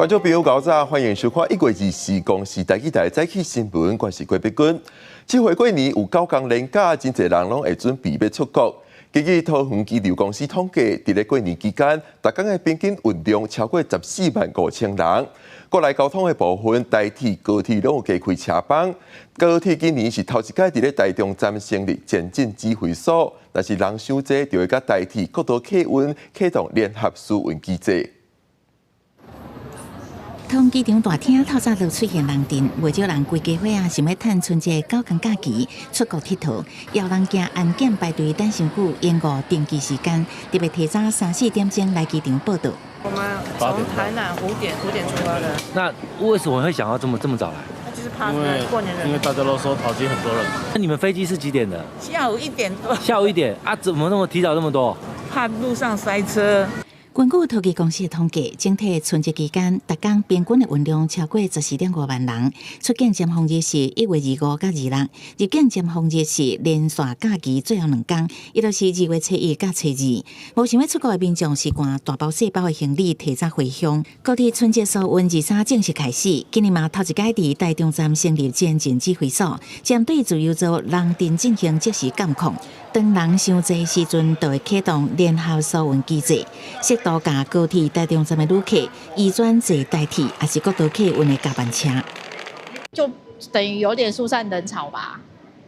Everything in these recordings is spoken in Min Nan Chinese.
觀眾朋友早晨，歡迎收看1月24公視台語台早起新聞，我是郭碧君。這回過年有9天連假，真濟人攏會準備欲出國。根據桃園機場公司統計，佇咧過年期間，逐工的平均運量超過14萬5千人。國內交通的部分，台鐵、高鐵攏有加開車班。高鐵今年是頭一擺佇咧台中站成立前進指揮所，若是人傷濟，就會佮台鐵、國道客運啟動聯合疏運機制。桃園機場大廳透早就出現人陣，袂少人規家伙仔，想欲趁春節9天假期出國𨑨迌，也有人驚安檢排隊等傷久，延誤登機時間，特別提早三四點鐘來機場報到。我們從台南5點出發的。那為什麼會想要這麼這麼早來？就是怕過年人，因為大家都說桃機很多人。那你們飛機是幾點的？下午1點多。下午1點啊？怎麼那麼提早這麼多？怕路上塞車。根據桃機公司的統計，整體春節期間，逐工平均的運量超過14.5萬人。出境尖峰日是1月25佮26，入境尖峰日是連續假期最後2天，也就是2月初一佮初二。無想欲出國的民眾習慣大包細包的行李提早回鄉。高鐵春節疏運23正式開始，今年嘛頭一擺佇台中站成立前進指揮所，針對自由座人陣進行即時監控。當人傷濟時陣，就會啟動聯合疏運機制，適度共高鐵台中站的旅客移轉坐台鐵，抑是國道客運的加班車。就等於有點疏散人潮吧？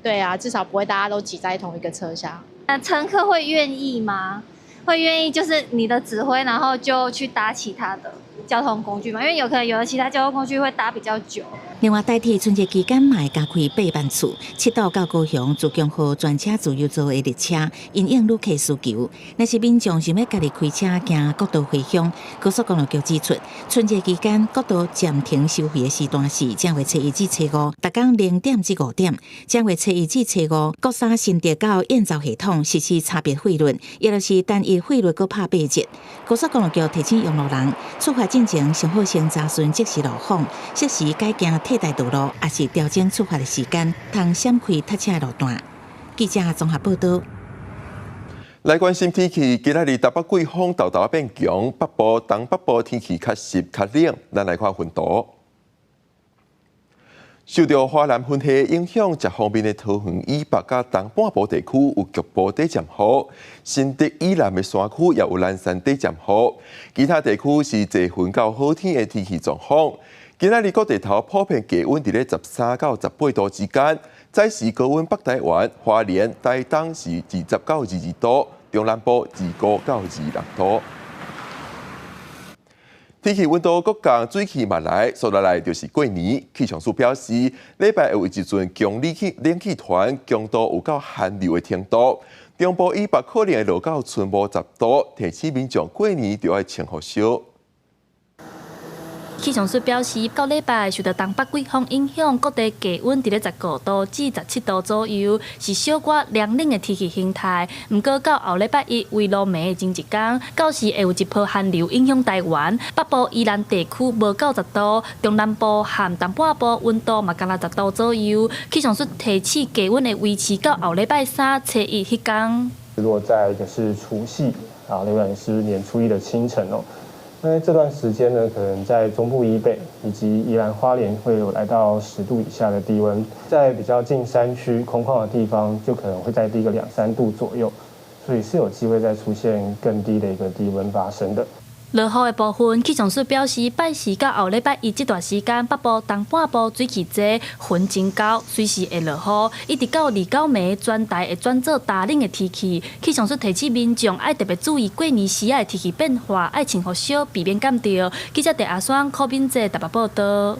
對啊，至少不會大家都擠在同一個車廂。那乘客會願意嗎？會願意就是你的指揮，然後就去搭其他的交通工具嘛？因為有可能有的其他交通工具會搭比較久。另外，台鐵春節期間嘛會加開8班次，7度到高雄自強號專車自由座的列車，因應旅客需求。若是民眾想欲家己開車經國道回鄉，高速公路局指出，春節期間國道暫停收費的時段是正月初一至初五，逐工0點至5點；正月初一至初五，國三新竹到燕巢系統實施差別費率，也就是單一費率閣拍8折。高速公路局提醒用路人，出發進前上好先查詢即時路況，適時改行替代道路，抑是調整出發的時間，通閃開塞車的路段。記者綜合報道。來關心天氣，今仔日台北季風沓沓變強，北部、東北部天氣較濕較冷。咱來看雲圖。受著華南雲系影響，這方面的桃園以北佮東半部地區有局部短暫雨，新竹以南的山區也有零星短暫雨，其他地區是濟雲到好天的天氣狀況。今仔日各地頭普遍低溫佇咧13到18度之間，早時高溫北台灣、花蓮、台東是20到22度，中南部25到26度。天氣溫度閣降，水氣嘛來，紲落來就是過年。氣象署表示，禮拜會有一陣強冷氣冷氣團，強度有夠寒流的程度。中部以北可能會落到春無10度，提醒民眾過年著愛穿予燒。氣象署表示，到禮拜受著東北季風影響，各地低溫佇咧15度至17度左右，是小可涼冷的天氣形態。毋過到後禮拜一圍爐暝的前一工，到時會有一波寒流影響台灣，北部宜蘭地區無夠10度，中南部和東半部溫度嘛干焦十度左右。氣象署提醒低溫會維持到後禮拜三初一彼工。落在一個是除夕啊，另外是年初一的清晨哦。那這段時間呢，可能在中部以北以及宜蘭花蓮會有來到10度以下的低溫，在比較近山區空曠的地方，就可能會再低個兩三度左右，所以是有機會再出現更低的一個低溫發生的。落雨的部分，氣象署表示，拜四到後禮拜一這段時間，北部、東半部水汽濟，雲真厚，隨時會落雨。一直到29暝，全台會轉做焦冷的天氣。氣象署提醒民眾愛特別注意過年時仔的天氣變化，愛穿予燒，避免感著。記者鄭阿雙、柯敏哲台北報道。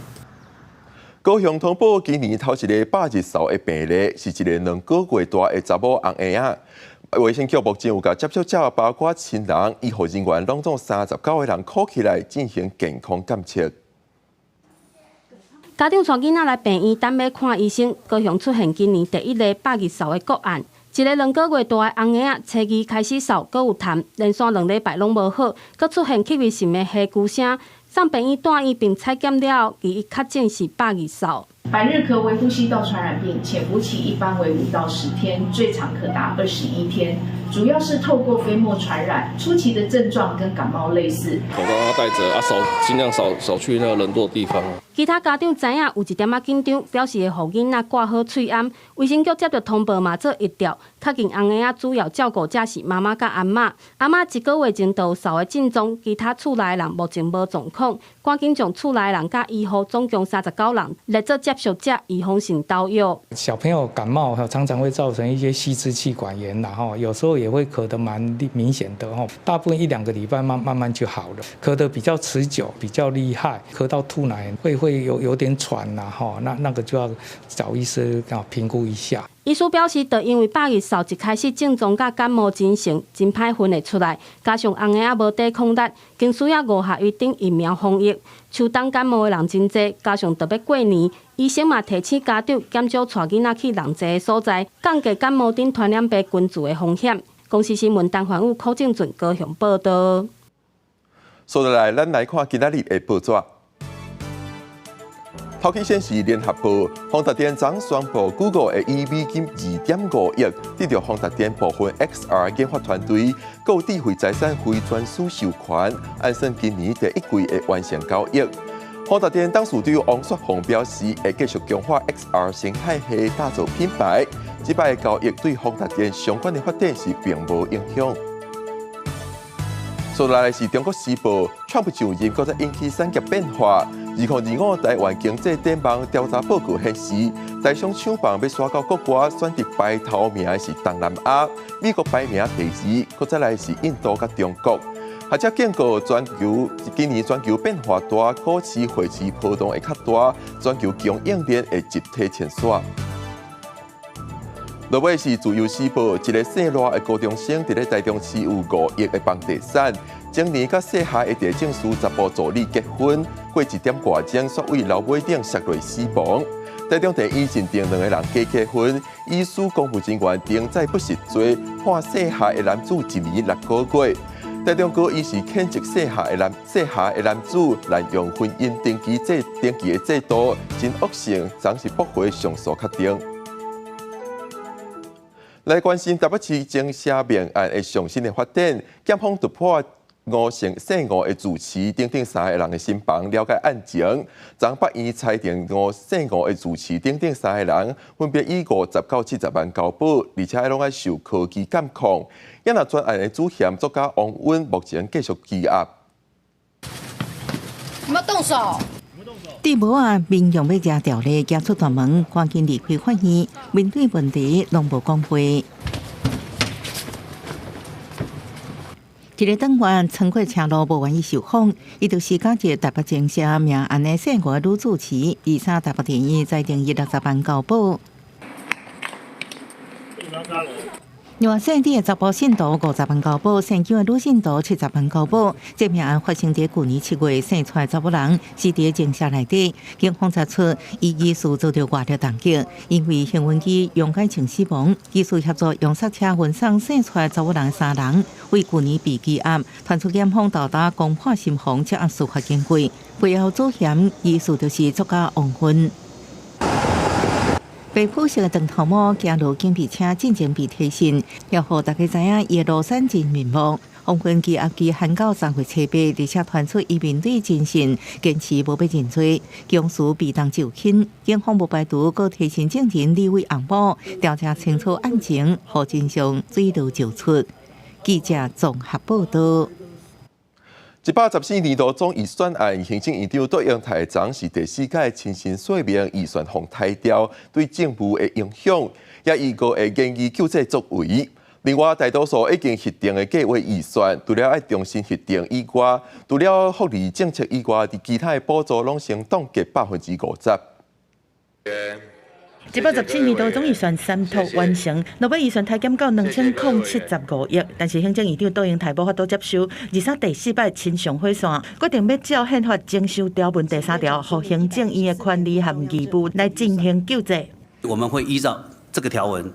高雄通報今年頭一个百日嗽的病例，是一个2個月大的查某紅嬰仔。衛生局目前有共接觸者，包括親人、醫護人員，攏總39個人銬起來進行健康監測。家長帶囡仔來病院等欲看醫生，高雄出現今年第一例百日嗽的個案。一个2個月大的紅嬰仔，初二開始嗽，閣有痰，連續2禮拜攏無好，閣出現氣味性的痚啾聲，送病院住院並採檢了後，予伊確診是百日嗽。百日咳為呼吸道傳染病，潛伏期一般為5到10天，最長可達21天。主要是透過飛沫傳染，初期的症狀跟感冒類似。口罩要戴著啊，少盡量少少去那個人多的地方。其他家長知影有一點仔緊張，表示會予囡仔掛好喙罨。衛生局接著通報嘛做疫調，確認紅嬰仔主要照顧者是媽媽佮阿嬤。阿嬤一個月前就有嗽的症狀，其他厝內人目前無狀況。趕緊將厝內人佮醫護總共39人列做接觸者，預防性投藥。小朋友感冒常常會造成一些細支氣管炎，然後有時候也會咳得蠻明顯的吼，大部分一兩個禮拜慢慢慢就好了。咳得比較持久，比較厲害，咳到吐奶會有點喘啦，吼，那個就要找醫師啊評估一下。醫師表示，就因為百日嗽一開始症狀佮感冒真像，真歹分會出來，加上紅嬰仔無抵抗力，更需要五合一等疫苗防疫。秋冬感冒的人真濟，加上著欲過年，醫生嘛提醒家長減少帶囡仔去人濟的所在，降低感冒等傳染病根治的風險。公視新聞陳環宇、柯正俊高雄報道。說落來，咱來看今仔日的報紙。頭期先是聯合報，宏達電昨宣布，Google 會以美金2.5億得著宏達電部分 XR 研發團隊，閣有智慧財產非專屬授權，按算今年第一季會完成交易。宏達電董事長王雪紅表示，會繼續強化 XR 生態系，打造品牌。這擺交易對宏達電相關的發展是並無影響。接落來是中國時報，川普上任，閣再引起產業變化。2025台灣經濟展望調查報告顯示，台商廠房欲徙到國外選擇排頭名的是東南亞，美國排名第二，閣再來是印度佮中國。學者警告，全球今年全球變化大，股市、匯市波動會較大，全球供應鏈會集體遷徙。落尾是自由時報，一个姓賴的高中生佇咧台中市有5億的房地產，前年佮姓夏的地政司查埔助理結婚，過一點外鐘，煞對樓尾頂摔落死亡。台中地院認定兩個人假結婚，醫師公務人員登載不實罪，判姓夏的男子1年6個月。台中高院是譴責姓夏的男子濫用婚姻登記的制度，真惡性，昨是駁回上訴確定。來關心台北市情社命案的上新的發展，檢方突破吳姓姓吳的住持等等三個人的心防，了解案情。昨法院裁定吳姓吳的住持等等三個人，分別以50到70萬交保，而且攏愛受科技監控。也若專案的主嫌作家王溫，目前繼續羈押。有沒有動手？對無啊，民眾欲舉條例，行出大門，趕緊離開法院，面對問題攏無講話。一个黨員穿過車路無願意受訪，伊就是假一台北情社命案的姓吳女主持，二三台北地院裁定伊60萬交保。另外，姓李的查埔信徒50萬交保，姓蔣的女信徒70萬交保。這命案發生佇舊年7月，生出來查某人是佇情社內底，警方查出伊疑似遭著外力重擊，因為興奮劑溶解性死亡。技術協助用剎車運送生出來查某人三人，為舊年被羈押，傳出檢方到達攻破心防，這案事發經過，背後主嫌疑似就是作家王芬。被捕時的長頭毛行路警備車進前被提審，要予大家知影伊的廬山真面目。王芬羈押期限到3月7日，而且傳出伊面對偵訊，堅持無欲認罪，供詞避重就輕。警方無排除閣提審證人李偉紅某，調查清楚案情，予真相水落石出。記者綜合報道。114年度總預算案，行政院長卓榮泰昨是第四屆親身說明預算予刣掉對政務的影響，也預告會研議救濟作為。另外，大多數已經核定的計劃預算，除了愛重新核定以外，除了福利政策以外，佇其他的補助攏先凍結50%。114年度總預算三讀完成，落尾預算刣減到2075億，但是行政院長卓榮泰無法度接受，23第四擺親上火線，決定欲照憲法徵收條文第三條，予行政院的權利和義務來進行救濟。我們會依照這個條文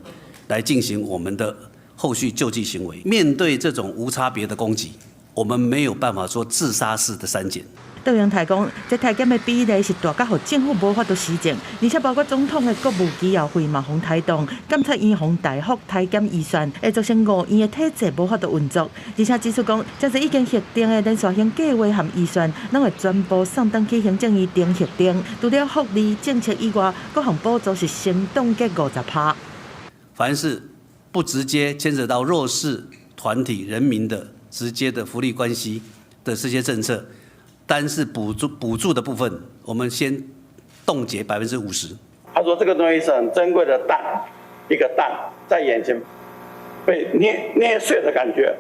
來進行我們的後續救濟行為。面對這種無差別的攻擊，我們沒有辦法說自殺式的刪減。卓榮泰講，這刣減的比例是大甲予政府無法度施政，而且包括總統的國務機要費嘛，予抬動，監察院予大幅刣減預算，會造成五院的體制無法度運作。而且指出講，這個已經核定的連續性計劃和預算，攏會全部送轉去行政院重核定。除了福利政策以外，各項補助是先凍結50%。凡是不直接牽扯到弱勢團體人民的直接的福利關係的這些政策，單是補助的部分，我們先凍結50%。他說這個東西是很珍貴的蛋，一個蛋在眼前被捏捏碎的感覺。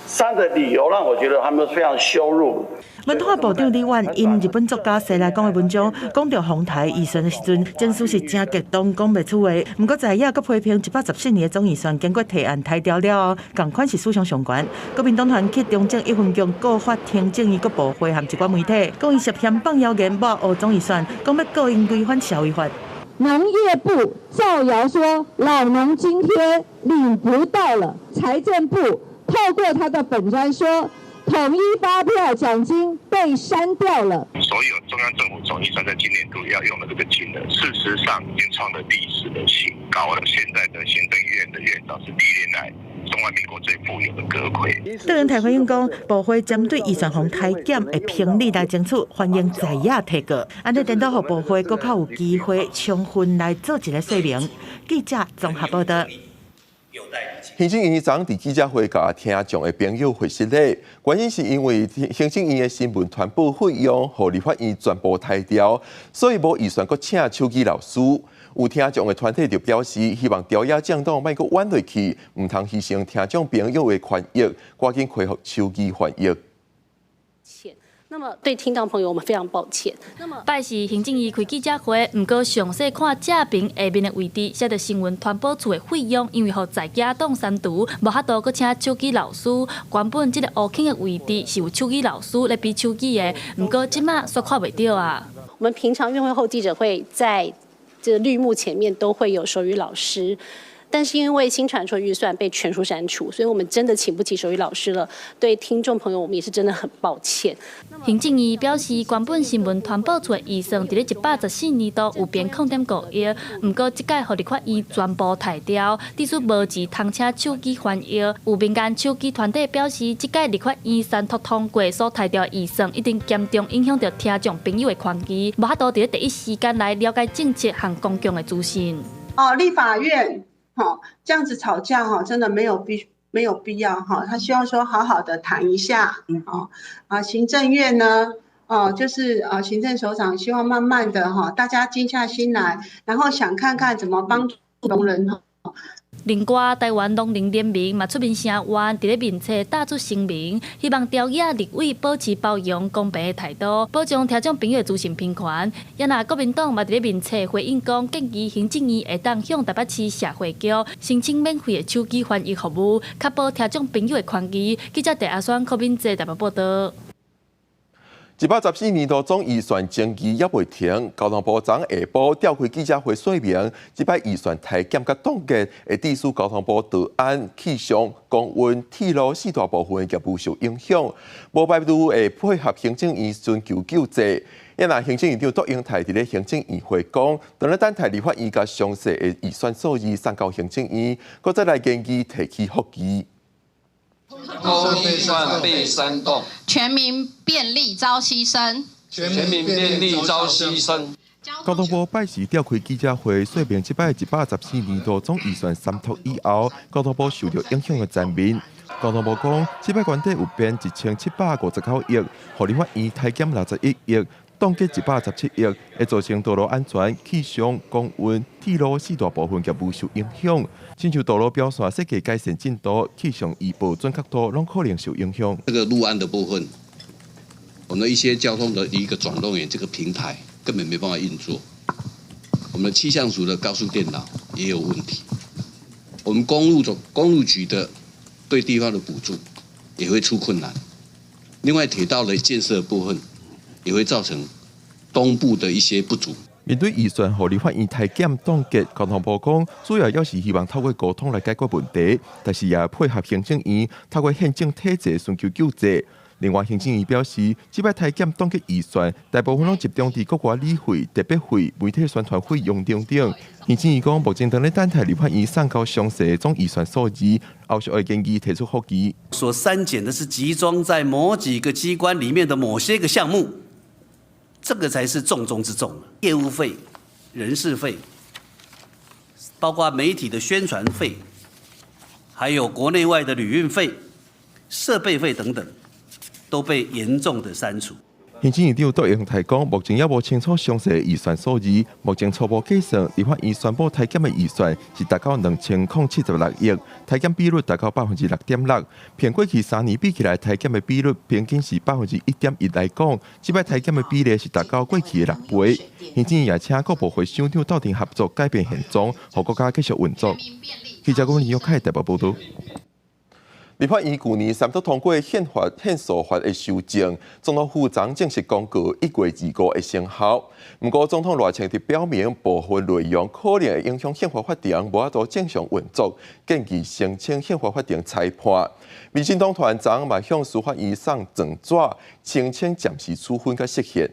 三個理由讓我覺得他們非常羞辱。文化部長李婉引日本作家西來講的文章，講著予刣預算的時陣，情緒是誠激動，講袂出話。毋過在野閣批評114年的總預算經過提案刣掉了後，仝款是史上上懸。國民黨團去中正一分局告發行政院各部會和一寡媒體，講伊涉嫌放謠言抹黑總預算，講欲告𪜶違反社會法。農業部造謠說老農津貼領不到了，財政部透過他的粉專說，統一發票獎金被刪掉了。所有中央政府總預算在今年度要用的這個金額，事實上已經創了歷史的新高了。現在的行政院的院長是歷年來中華民國最富有的閣揆。卓榮泰回應講，部會針對預算予刣減會評理來爭取，歡迎在野提告，按呢顛倒予部會閣較有機會充分來做一個說明。記者綜合報道。行政院長佇記者會共聽眾的朋友回失禮，原因是因為行政院的新聞傳播費用予立法院全部刣掉，所以無預算閣請手語老師。有聽障的團體就表示，希望朝野政黨莫閣軟落去，毋通犧牲聽障朋友的權益，趕緊恢復手語翻譯。那麼對聽障朋友，我們非常抱歉。那麼拜四行政院開記者會，毋過詳細看正爿下面的位置，寫著新聞傳播處的費用，因為予在野黨刪除，無法度閣請手語老師。原本這個烏坑的位置是有手語老師咧比手語的，毋過這馬煞看袂著啊。我們平常院會後記者會在這個綠幕前面都會有手語老師。但是因為新傳處預算被全數刪除，所以我們真的請不起手語老師了。對聽眾朋友，我們也是真的很抱歉。行政院表示，原本新聞傳播處的預算佇咧114年度有編0.5億，毋過這屆予立法院全部刣掉，致使無錢通請手語翻譯。有民間手語團體表示，這屆立法院三讀通過所刣掉的預算，一定嚴重影響著聽障朋友的權益，無法度佇咧第一時間來了解政策和公共的資訊。哦，立法院。哈，這樣子吵架哈，真的沒有必要哈。他希望說好好的談一下，哦啊，行政院呢，哦，就是啊，行政首長希望慢慢的哈，大家靜下心來，然後想看看怎麼幫助聾人。另外，臺灣聾人聯盟嘛出面聲援，佇咧面冊打出聲明，希望朝野立委保持包容、公平的態度，保障聽障朋友的資訊平權。也若國民黨嘛佇咧面冊回應講，建議行政院會當向臺北市社會局申請免費的手語翻譯服務，確保聽障朋友的權益。記者鄭阿雙、柯敏哲臺北報導。114年度總預算爭議猶未停，交通部昨下晡召開記者會說明，這擺預算刣減佮凍結，會致使交通部道安、氣象、公運、鐵路四大部分業務受影響，無排除會配合行政院尋求救濟。也若行政院長卓榮泰佇咧行政院會講，當咧等待立法院共詳細的預算數字送到行政院，閣再來研議提起覆議。預算被煽動，全民便利遭犧牲，全民便利遭犧牲。交通部拜四召開記者會，說明這擺114年度總預算三讀以後，交通部受著影響的層面。交通部講，這擺原底有編1759億，予立法院刣減61億，凍結117億，會造成道路安全、氣象、公運、鐵路四大部分業務受影響。親像道路標線設計改善進度、氣象預報準確度，攏可能受影響。這個路安的部分，我們的一些交通的一個總動員，這個平台根本沒辦法運作。我們的氣象署的高速電腦也有問題。我們公路局的對地方的補助也會出困難。另外，鐵道的建設部分也會造成東部的一些不足。面對預算予立法院刣減凍結，交通部講主要猶是希望透過溝通來解決問題，但是也配合行政院透過憲政體制尋求救濟。另外，行政院表示，這擺裁減凍結預算，大部分攏集中佇國外旅費、特別費、媒體宣傳費用等等。行政院講，目前正咧等待立法院送交詳細的總預算數字，後續會建議提出覆議。所刪減的是集中在某幾個機關裡面的某些個項目，這個才是重中之重。業務費、人事費，包括媒體的宣傳費，還有國內外的旅運費、設備費等等，都被嚴重的刪除。行政院長杜榮泰講，目前猶無清楚詳細的預算數字，目前初步計算，立法院宣布裁減的預算是達到2076億，裁減比率達到6.6%。憑過去3年比起來，裁減的比率平均是1.1%來講，這擺裁減的比例是達到過去的6倍。行政院也請各部會首長鬥陣合作，改變現狀，予國家繼續運作。記者郭林玉凱台北報導。立法院舊年三讀通過憲法憲訴法的修正，總統府昨正式公告1月25會生效。毋過總統賴清德表明，部分內容可能會影響憲法法庭無法度正常運作，建議申請憲法法庭裁判。民進黨團昨嘛向司法院送狀紙，申請暫時處分佮釋憲。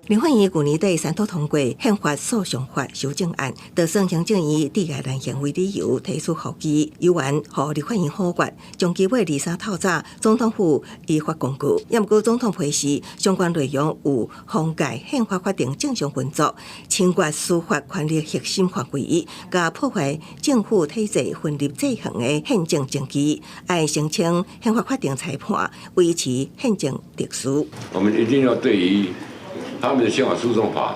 立法院舊年底三讀通過憲法訴訟法修正案，就算行政院以礙難行為理由提出覆議，猶原予立法院否決。將基尾23透早，總統府依法公告，也毋過總統批示相關內容有妨礙憲法法庭正常運作、侵越司法權力核心範圍，佮破壞政府體制分立制衡的憲政證據，愛申請憲法法庭裁判，維持憲政秩序。我們一定要對於他們的憲法訴訟法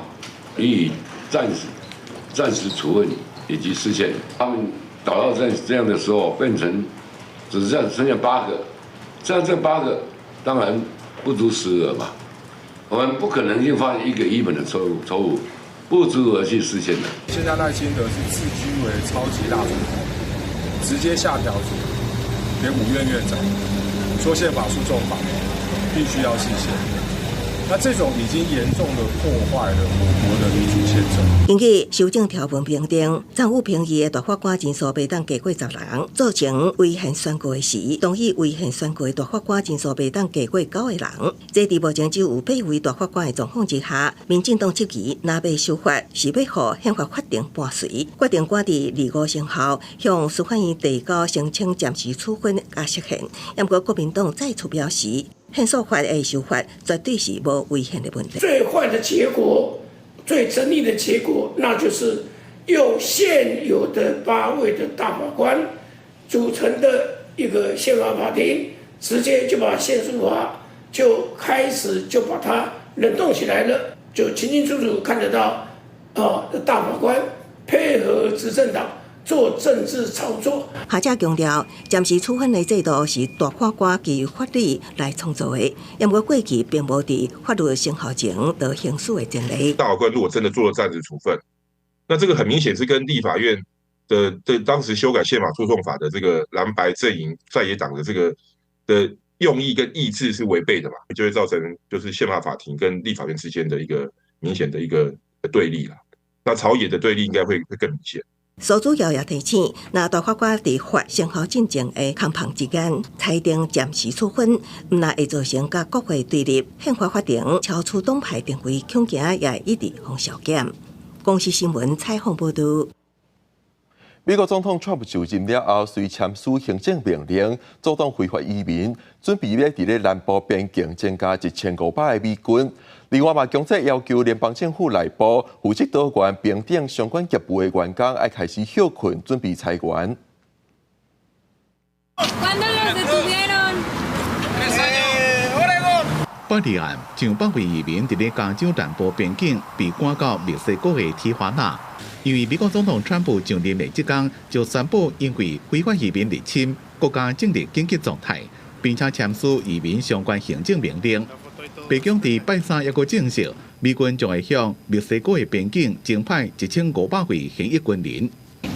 予以暫時處分以及釋憲。他們搞到這樣的時候，變成只剩下八個，這樣這八個當然不足10個嘛。我們不可能就發現一個一本的錯誤，不足而去釋憲的。現在賴清德是自居為超級大總統，直接下條子給五院院長，說憲法訴訟法必須要釋憲。那這種已經嚴重的破壞了我國的民主憲政。根據修正條文明定，暫予評議的大法官人數袂當低過10人，造成違憲宣告的時，同意違憲宣告的大法官人數袂當低過9個人。這佇目前只有八位大法官的狀況之下，民進黨質疑若欲修法是欲予憲法法庭伴隨，決定趕佇25生效，向司法院提交申請暫時處分佮釋憲。毋過國民黨再次表示，憲訴法的修法絕對是無違憲的問題。最壞的結果，最爭議的結果，那就是用現有的八位的大法官組成的一個憲法法庭，直接就把憲訴法就開始就把它冷凍起來了，就清清楚楚看得到，啊，大法官配合執政黨做政治操作。學者強調，暫時處分的制度是大法官基於法理來創造的，毋過過去並無佇法律生效前就行使的前例。大法官如果真的做了暫時處分，那這個很明顯是跟立法院的當時修改憲法訴訟法的這個藍白陣營在野黨的這個的用意跟意志是違背的嘛，就會造成就是憲法法庭跟立法院之間的一個明顯的一個對立啦。那朝野的對立應該會更明顯。蘇主要也提醒，若大法官佇法生效進前的空縫之間裁定暫時處分，毋但會造成佮國會對立，憲法法庭超出黨派定位，恐驚也會一直予削減。公視新聞採訪報導。美國總統川普就任了後，隨簽署行政命令，阻擋非法移民，準備欲佇咧南部邊境增加1500個美軍。另外嘛，強制要求聯邦政府內部負責多元平等相關業務的員工愛開始歇睏，準備裁員。 ¿Cuándo los detuvieron? 拜二暗，上百位移民佇咧加州南部邊境被趕到墨西哥的提華納。因為美國總統川普上任的這工就宣布，因為非法移民入侵，國家進入緊急狀態，並且簽署移民相關行政命令。白宮佇拜三猶閣證實，美軍將會向墨西哥的邊境增派1500位現役軍人。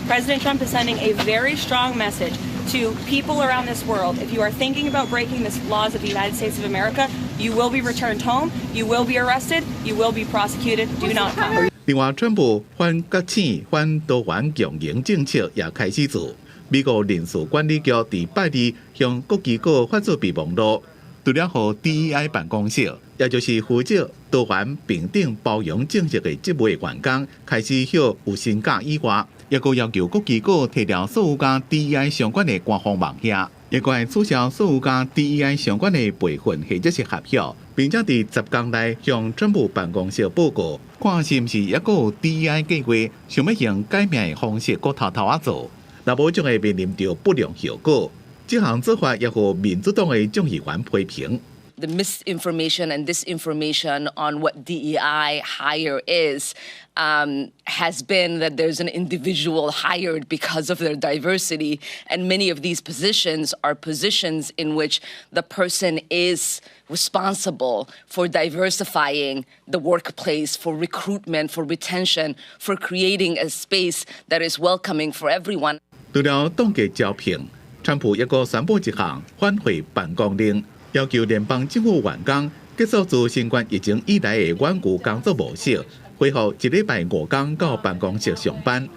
President Trump is sending a very strong message to people around this world. If you are thinking about breaking the laws of the United States of America, you will be returned home, you will be arrested, you will be prosecuted. Do not come. 另外，川普反覺醒、反多元共榮政策也開始做。美國人事管理局佇拜二向各機構發出備忘錄，除了予 DEI 辦公室，也就是負責多元、平等、包容政策的職位員工開始休有薪假以外，抑閣要求各機構撤掉所有佮 DEI 相關的官方網頁，抑閣愛取消所有佮 DEI 相關的培訓或者是合約，並且佇10工內向川普辦公室報告，看是毋是抑閣有 DEI 計劃想欲用改名的方式閣偷偷仔做，若無將會面臨著不良後果。這項做法也予民主黨的眾議員批評。 The misinformation and disinformation on what DEI hire is has been that there's an individual hired because of their diversity, and many of these positions are positions in which the person is responsible for diversifying the workplace, for recruitment, for retention, for creating a space that is welcoming for everyone. 除了凍結招聘，川普抑閣宣布一項反饋辦公令，要求聯邦政府員工結束自新冠疫情以來的遠距工作模式，恢復一禮拜5工到辦公室上班。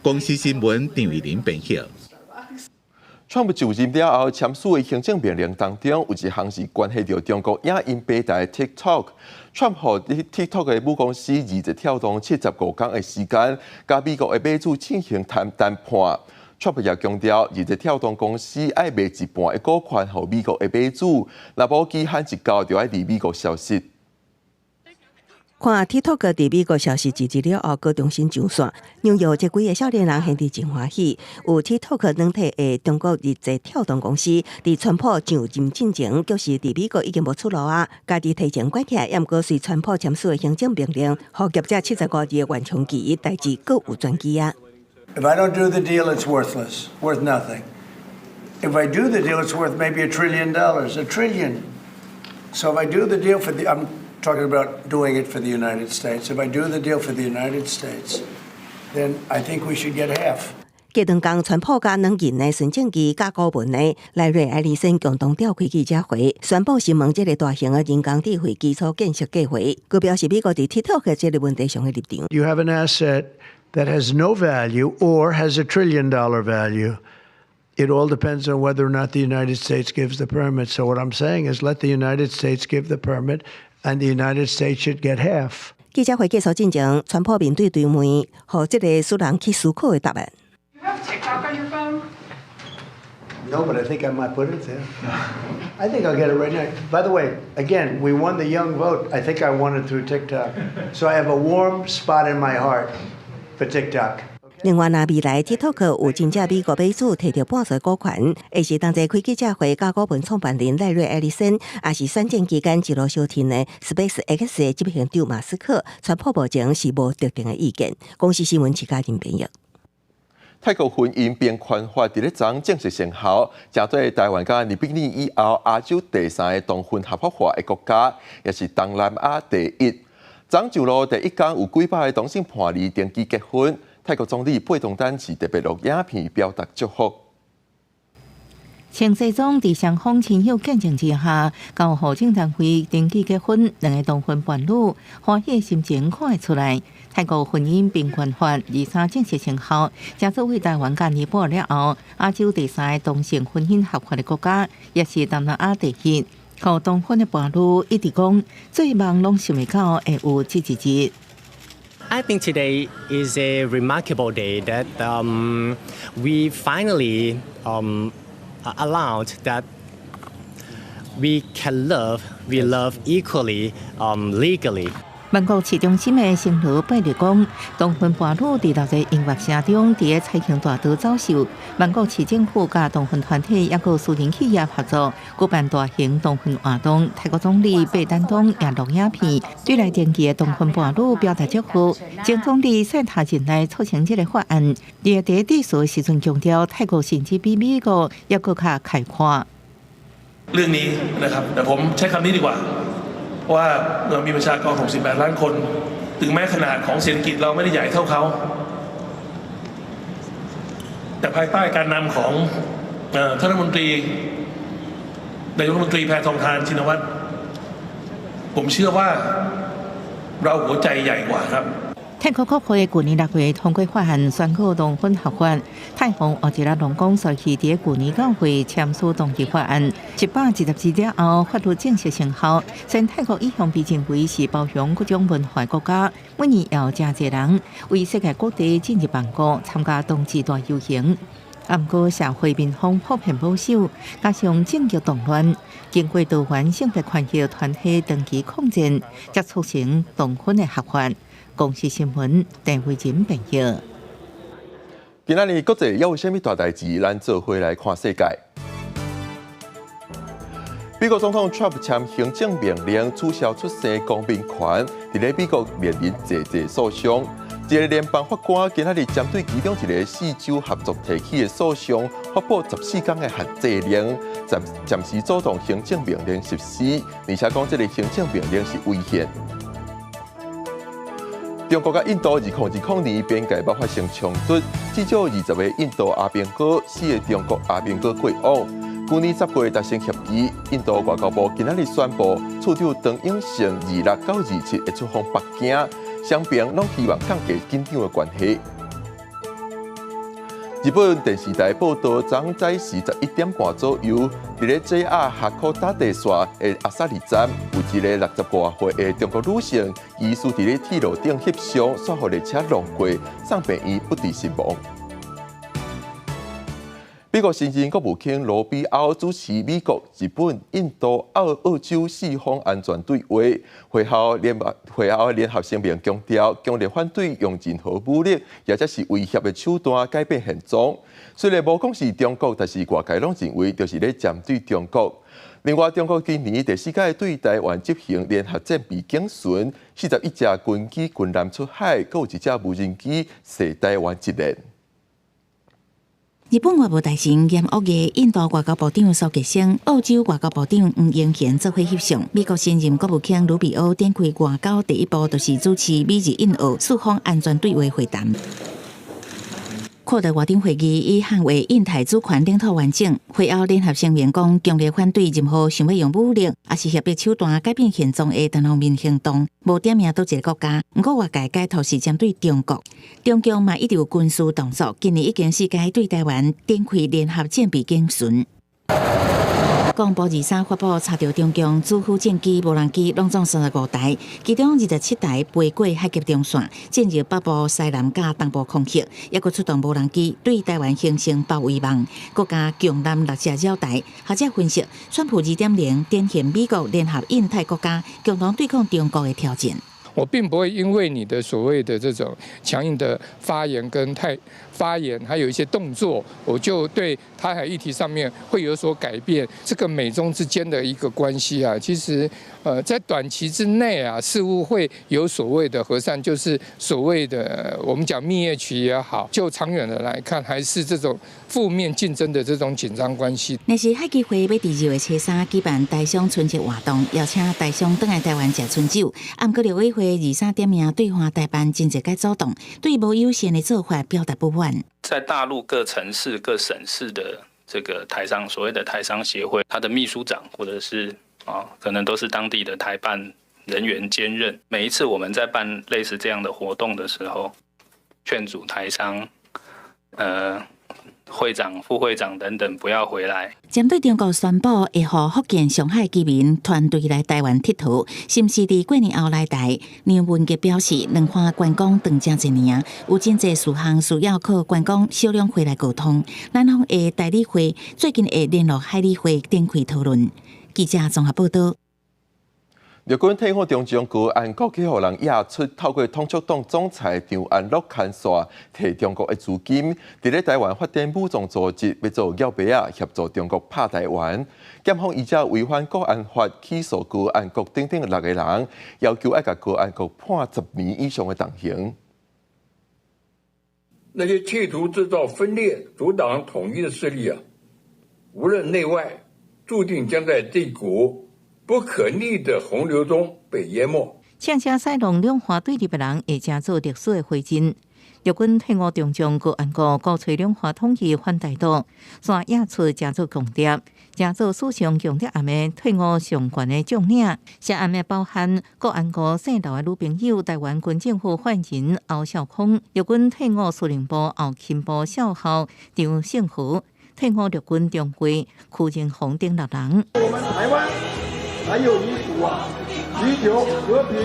公視新聞張玉玲編譯。川普就任了後簽署的行政命令當中，有一項是關係著中國影音平台 TikTok。川普予 TikTok 的母公司字節跳動75工的時間，佮美國的買主進行談談判。川普也強調，字節跳動公司愛賣一半的股權予美國的買主，若無期限一到就愛佇美國消失。看 TikTok 佇美國消失一日了後，閣重新上線。紐約這幾个少年人現佇真歡喜。有 TikTok 軟體的中國字節跳動公司，佇川普上任進前，就是佇美國已經無出路啊，家己提前關起來，抑毋過隨川普簽署的行政命令，予業者75日的緩衝期，代誌閣有轉機啊。 If I don't do the deal, it's worthless, worth nothing. If I do the deal, it's worth maybe $1 trillion, a trillion. So if I do the deal for the, I'm talking about doing it for the United States. If I do the deal for the United States, then I think we should get half. 過兩工，川普佮兩人的孫正義佮顧問的萊瑞艾利森共同召開記者會，宣布新聞這个大型的人工智慧基礎建設計劃，閣表示美國佇 TikTok 這个問題上的立場。 You have an asset that has no value or has a trillion dollar value. It all depends on whether or not the United States gives the permit. So what I'm saying is let the United States give the permit and the United States should get half. 記者會結束進前，川普面對傳媒，予這个使人去思考的答案。 You have TikTok on your phone? No, but I think I might put it there. I think I'll get it right now. By the way, again, we won the young vote. I think I won it through TikTok. So I have a warm spot in my heart for TikTok. 另外，若未來 TikTok 有真正美國買主提著半數股權，會是同齊開記者會，佮股份創辦人賴瑞艾利森，也是選戰期間一路相挺的 Space X 的執行長馬斯克，川普目前是無特定的意見。公視新聞徐嘉玲編譯。泰國婚姻平權法佇咧昨正式生效，成做台灣佮尼泊爾以後亞洲第三个同婚合法化的國家，也是東南亞第一。昨上路第一工有幾百个同性伴侶登記結婚，泰國總理貝東丹是特別錄影片表達祝福。前世總佇雙方親友見證之下，到戶政單位登記結婚，兩个同婚伴侶歡喜的心情看會出來。泰國婚姻平權法23正式生效，成做為台灣佮尼泊爾了後，亞洲第三个同性婚姻合法的國家，也是東南亞第一。予同婚的伴侶一直講，做夢攏想袂到會有這一日。 I think today is a remarkable day that we finally allowed that we can love, we love equally legally. 曼谷市中心的聖羅貝利講，同婚伴侶佇六個音樂城中，佇咧彩虹大道走秀。曼谷市政府佮同婚團體抑閣私人企業合作，舉辦大型同婚活動。泰國總理貝丹東也錄影片，對來登記的同婚伴侶表達祝賀。前總理賽塔任內促成這个法案，佇咧致辭時陣強調，泰國甚至比美國抑閣較開闊。 เรื่องนี้นะครับแต่ผมใช้คำนี้ดีกว่าว่าเรามีประชากร 68 ล้านคน ถึงแม้ขนาดของเศรษฐกิจเราไม่ได้ใหญ่เท่าเขา แต่ภายใต้การนำของท่านรัฐมนตรีนายกรัฐมนตรีแพทองธารชินวัตรผมเชื่อว่าเราหัวใจใหญ่กว่าครับ泰國國會舊年6月通過法案宣告同婚合法，泰王沃吉拉隆功隨去佇舊年9月簽署同意法案，110日了後，法律正式生效。雖然泰國一向被認為是包容各種文化國家，每年有誠濟人為世界各地進入曼谷參加同志大遊行。毋過社會民風普遍保守，加上政局動亂，經過多元性別權益團體長期抗戰，才促成同婚的合法。公視新聞，鄭慧仁編譯。今仔日國際猶有啥物大代誌？咱做伙來看世界。美國總統 Trump 簽行政命令取消出生公民權，佇咧美國面臨濟濟訴訟。一个聯邦法官今仔日針對其中一个四州合作提起的訴訟，發布14天的限制令，暫時阻擋行政命令實施，而且講這个行政命令是違憲。中國佮印度2020年邊界捌發生衝突，至少20个印度阿兵哥、4个中國阿兵哥過往。舊年10月達成協議，印度外交部今仔日宣布，處長張永勝26到27會出訪北京，雙邊攏希望降低緊張的關係。日本電視台報道，昨早時11點半左右，佇咧 JR 函館線的阿薩里站，有一个60外歲的中國女性，疑似佇咧鐵路頂翕相，煞予列車撞過，送病院不治身亡。美國新任國務卿羅比歐主持美國、日本、印度、澳洲四方安全對話，會後聯合聲明強調，強烈反對用任何武力，或者是威脅的手段改變現狀。雖然無講是中國，但是外界攏認為就是咧針對中國。另外，中國今年第四擺對台灣執行聯合戰備警巡，41隻軍機軍艦出海，閣有一隻無人機射台灣一箭。日本外務大臣嚴惡嘅印度外交部長蘇傑生、澳洲外交部長黃英賢做伙翕相。美國新任國務卿魯比歐展開外交第一步，就是主持美日印澳四方安全對話會談。擴大外長會議以捍衛印太主權領土完整，會後聯合聲明講，強烈反對任何想欲用武力，抑是脅迫手段改變現狀的單方面行動。無點名佗一个國家，毋過外界解讀是針對中國。中共嘛一直有軍事動作，今年已經四擺對台灣展開聯合戰備警巡。國防部23發布查著中共主副戰機、無人機，攏總35台，其中27台飛過海峽中線，進入北部西南佮東部空域，抑閣出動無人機對台灣形成包圍網，閣共強艦六隻繞台。學者分析，川普2.0展現美國聯合印太國家共同對抗中國的挑戰。我並不會因為你的所謂的這種強硬的發言跟態發言，還有一些動作，我就對台海議題上面會有所改變。這個美中之間的一個關係啊，其實在短期之內啊，似乎會有所謂的和善，就是所謂的我們講蜜月期也好，就長遠的來看，還是這種負面競爭的這種緊張關係。若是海基會欲佇2月初3舉辦台商春節活動，邀請台商轉來台灣食春酒。毋過陸委會23點名對華台辦真濟擺主動，對無友善的做法表達不滿。在大陸各城市、各省市的這個台商，所謂的台商協會，他的秘書長或者是啊，可能都是當地的台辦人員兼任。每一次我們在辦類似這樣的活動的時候，勸阻台商，會長、副會長等等不要回來。針對中國宣布會予福建上海居民團隊來台灣𨑨迌，是毋是佇過年後來台？梁文傑表示，兩岸觀光斷真濟年，有真濟事項需要靠觀光小兩會來溝通。南方的代理會最近會聯絡海理會展開討論。記者綜合報道。陸軍退伍中將高安國去予人押出，透過統促黨總裁張安樂牽線，提中國的資金，佇咧台灣發展武裝組織，欲做鳥爿仔，協助中國拍台灣。檢方依照違反國安法起訴高安國等等六个人，要求愛共高安國判10年以上的重刑。那些企圖製造分裂、阻擋統一的勢力啊，無論內外，注定將在這股不可逆的洪流中被淹沒。車車駛動兩岸對立的人會成做歷史的灰燼。陸軍退伍中將高安國鼓吹兩岸統一反台獨，煞惹出誠濟共諜，誠濟史上共諜案的退伍上懸的將領，涉案的包含高安國姓劉的女朋友、台灣軍政府發言人歐少康、陸軍退伍司令部後勤部少校張勝和、退伍陸軍中尉屈仁宏等六人。我們台灣還有一股啊，尋求和平、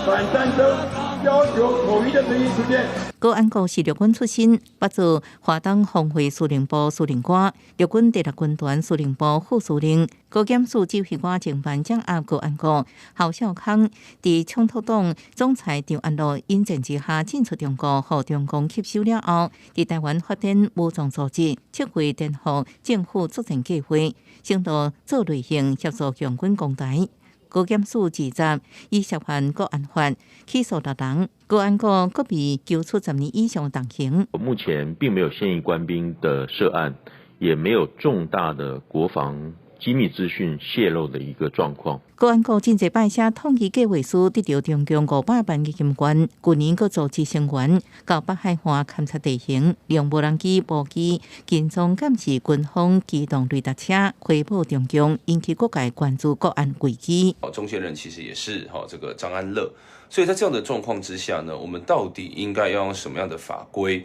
反戰爭、要求統一的聲音出現。高安國是陸軍出身，捌做華東防衛司令部司令官、陸軍第六軍團司令部副司令。高檢署指揮官偵辦掌握高安國、侯少康佇衝突黨總裁張安樂引薦之下進出中國，予中共吸收了後，佇台灣發展武裝組織，策劃顛覆政府作戰計劃，承諾做類型協助共軍攻台。高檢署指責伊涉犯國安法，起訴六人，高安國閣被求處10年以上重刑。目前並沒有現役官兵的涉案，也沒有重大的國防機密資訊洩露的一個狀況。高安國真濟擺寫統一計劃書，得著中共500萬嘅金援，舊年閣組織成員到北海岸勘察地形，用無人機、無機跟蹤監視軍方機動雷達車，回報中共，引起各界關注國安危機。中間人其實也是這個張安樂，所以在這樣的狀況之下呢，我們到底應該要用什麼樣的法規，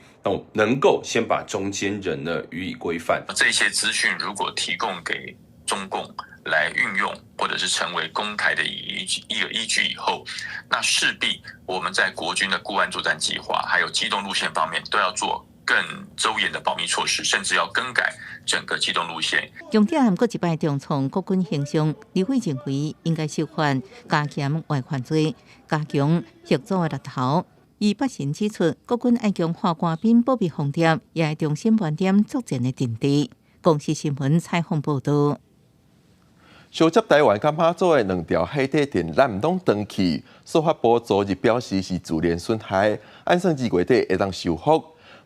能夠先把中間人呢予以規範？這些資訊如果提供給中共來運用，或者是成為攻台的一個依據以後，那勢必我們在國軍的固安作戰計劃，還有機動路線方面，都要做更周延的保密措施，甚至要更改整個機動路線。重點閣一擺重創國軍形象，立委認為應該修法加嚴外患罪，加強嚇阻的力頭。伊發神指出，國軍愛強化官兵保密防諜，也愛重新盤點作戰的陣地。公視新聞採訪報導。相接台灣佮馬祖的兩條海底電纜攏斷去，司法部昨日表示是自然損害，按算2月底會當修復。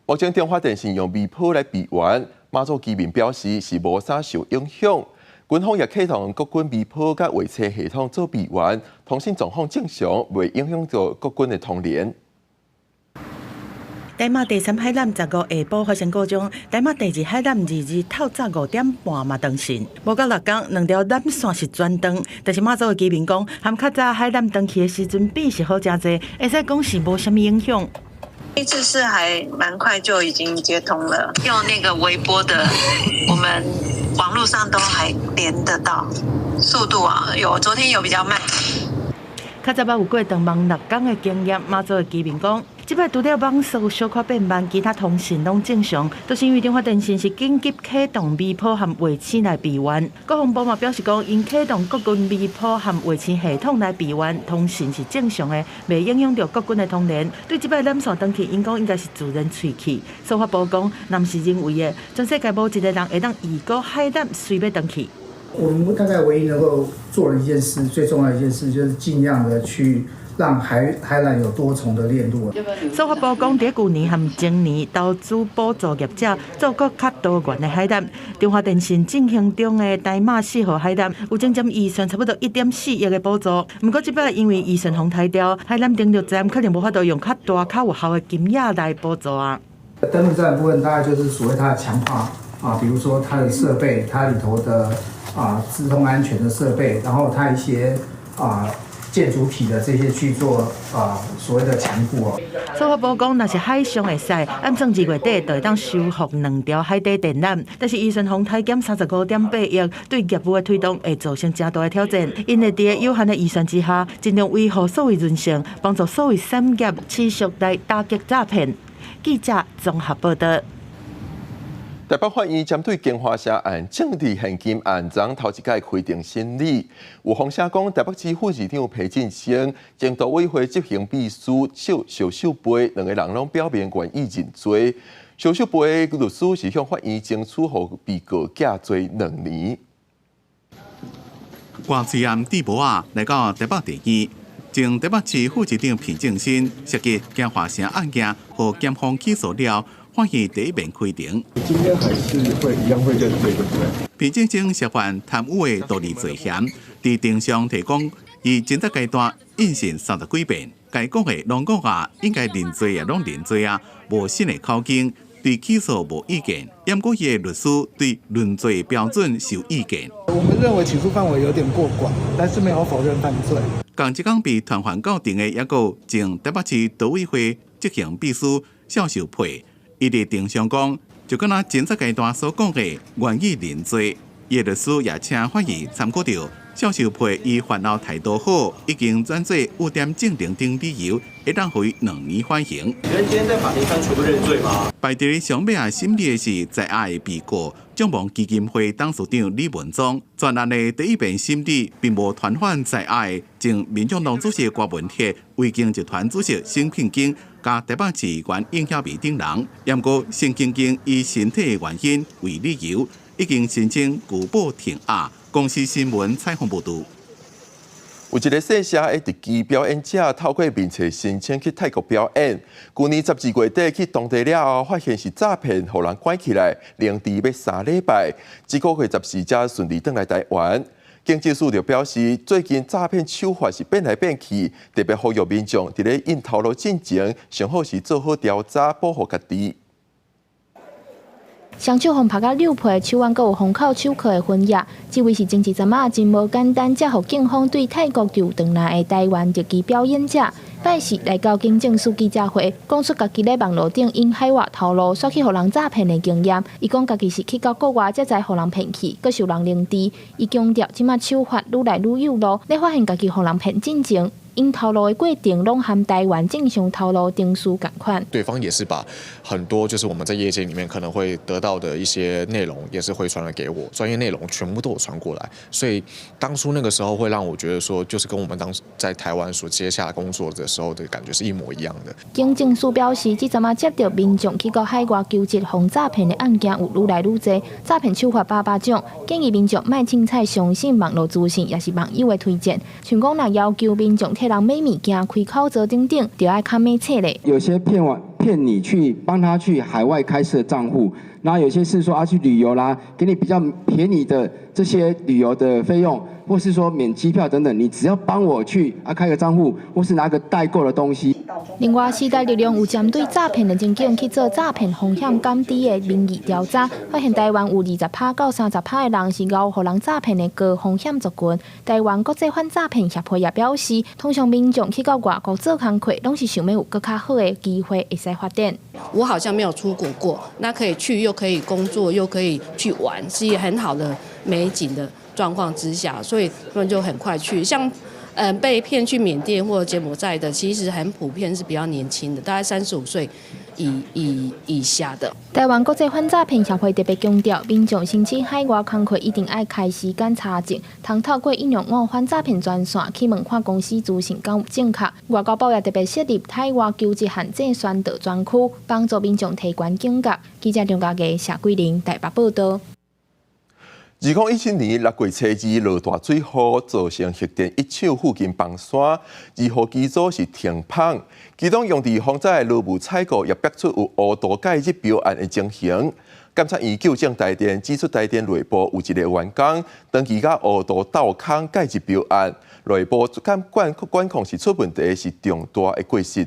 目前中華電信用微波來備援，馬祖居民表示是無啥受影響。軍方也啟動國軍微波佮衛星系統做備援，通信狀況正常，袂影響到國軍的通聯。台馬第三海纜15下晡發生故障，台馬第二海纜2日透早5點半嘛斷線，無夠6工，兩條纜線是全斷。但是馬祖的居民講，含較早海纜斷去的時陣比是好誠濟，會使講是無啥物影響。這次是還蠻快就已經接通了，用那個微波的，我們網絡上都還連得到，速度啊，有昨天有比較慢。較早捌有過斷網6工的經驗，馬祖的居民講，這擺除了網速小可變慢，其他通訊攏正常，都是因為中華電信是緊急啟動微波和衛星來備援。國防部嘛表示講，𪜶啟動國軍微波和衛星系統來備援，通訊是正常的，袂影響著國軍的通聯。對這擺纜線斷去，𪜶講應該是自然脆去。司法部講，若毋是人為的，全世界無一個人會當預估海纜隨欲斷去。我們大概唯一能夠做的一件事，最重要的一件事，就是盡量的去讓海纜有多重的鏈路。司法部講，佇舊年和前年投資補助業者做閣較多元的海纜。中華電信進行中的台馬4號海纜有整佔預算差不多1.4億的補助。毋過這擺因為預算予刣掉，海纜登陸站可能無法度用較大、較有效的金額來補助啊。登陸站部分大概就是所謂它的強化啊，比如說它的設備，它裡頭的。啊，資通安全的設備，然後它一些啊建築體的這些去做啊所謂的強固哦。司法部講，若是海上會使，按算2月底就會當修復兩條海底電纜，但是預算予刣減35.8億，對業務的推動會造成誠大的挑戰。𪜶會佇有限的預算之下，盡量維護數位韌性，幫助數位產業持續來打擊詐騙。記者綜合報道。台北法院針對京華社案政治獻金案，昨頭一擺開庭審理。有風聲講，台北市副市長裴晉生、前都委會執行秘書蕭秀貝兩個人攏表明願意認罪。蕭秀貝律師是向法院爭取予被告減罪2年。掛喙罨戴帽仔來到台北地院，前台北市副市長裴晉生涉及京華城案件，予檢方起訴了。法院第一面開庭，今天還是會一樣會認罪，對不對？裴晉生涉犯貪污的獨立罪嫌，佇庭上提講，伊偵查階段應訊30幾遍，該講的攏講啊，應該認罪也攏認罪啊，無新的口供，對起訴無意見。毋過伊的律師對論罪標準有意見。我們認為起訴範圍有點過廣，但是沒有否認犯罪。仝一工被傳喚到庭的，抑閣有前台北市道委會執行秘書蕭秀佩，伊佇庭上講，就敢若偵查階段所講的願意認罪。伊的律師也請法院參考著蕭秀佩伊犯後態度好，已經轉做污點證人等理由，會當予伊2年緩刑。你今天在法庭上全部認罪嗎？排佇上尾仔審理的是在押的被告眾望基金會董事長李文忠。全案的第一遍審理並無傳喚在押的前民眾黨主席郭文鐵、維京集團主席沈慶京、佮台北市議員應曉薇等人。毋過沈慶京以身體的原因為理由，已經申請具保停押。公視新聞採訪報導。有一个細聲的特技表演者，透過面冊申請去泰國表演。舊年12月底去當地了後，發現是詐騙，予人關起來，凌遲欲3禮拜。這個月14才順利轉來台灣。警政署就表示，最近詐騙手法是變來變去，特別呼籲民眾佇咧印頭路進前，上好是做好調查，保護家己。雙手予拍甲扭破，手腕閣有封口手銬的痕跡。這位是前一陣仔真無簡單，才予警方對泰國逮轉來的台灣特技表演者。拜四來到警政署記者會，講出家己咧網路頂用海外頭路，煞去予人詐騙的經驗。伊講家己是去到國外，才知予人騙去，閣受人凌遲。伊強調，這馬手法愈來愈幼路，咧發現家己予人騙進前，𪜶頭路的過程攏和台灣正常頭路程序仝款。對方也是把很多就是我們在業界裡面可能會得到的一些內容，也是回傳了給我，專業內容全部都有傳過來。所以當初那個時候會讓我覺得說，就是跟我們當時在台灣所接下工作的時候的感覺是一模一樣的。警政署表示，這陣仔接著民眾去到海外求職予詐騙的案件有愈來愈濟，詐騙手法百百種，建議民眾莫凊彩相信網路資訊，抑是網友的推薦。像講若要求民眾替人買物件、開口座等等，就愛較明確咧。有些騙完騙你去幫他去海外開設賬戶，那有些是說啊去旅遊啦，給你比較便宜的這些旅遊的費用，或是說免機票等等，你只要幫我去啊開個賬戶，或是拿個代購的東西。另外，時代力量有針對詐騙的情景去做詐騙風險減低的民意調查，發現台灣有20%到30%的人是𠢕予人詐騙的高風險族群。台灣國際反詐騙協會也表示，通常民眾去到外國做工課，攏是想欲有閣較好的機會會使發展。我好像沒有出國過，那可以去又可以工作又可以去玩，是一個很好的美景的狀況之下，所以他們就很快去。像被騙去緬甸或者柬埔寨的，其實很普遍是比較年輕的，大概35歲以下的。台灣國際反詐騙協會特別強調，民眾申請海外工課一定愛開時間查證，通透過125反詐騙專線去問看公司資訊敢有正確。外交部也特別設立海外求職陷阱宣導專區，幫助民眾提懸警覺。記者張家傑、謝桂玲台北報導。2017年6月初二落大水雨，造成核電一廠附近崩山，2號機組是停泵，其中用佇防災的羅霧採購也爆出有烏度蓋入標案的情形。監察院糾正台電，指出台電內部有一个員工長期佮烏度鬥空蓋入標案，內部監管管控是出問題，是重大的過失。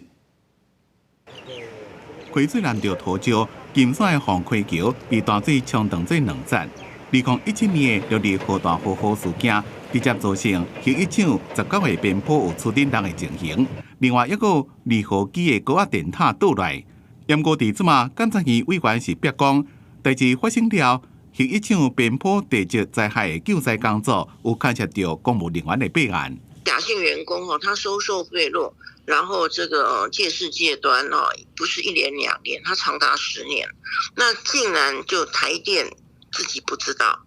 溪水攔著塗石，金山的放溪橋被大水沖斷做兩截。2017年的六二豪大雨雨事件，直接造成核一廠19個邊坡有出振動的情形。另外一個2號機的高壓電塔倒來。毋過佇這馬監察院委員是逼講，代誌發生了核一廠邊坡地質災害的救災工作，有牽涉著公務人員的弊案。賈姓員工哦，他收受賄賂，然後這個借勢借端哦，不是一年兩年，他長達10年，那竟然就台電自己不知道，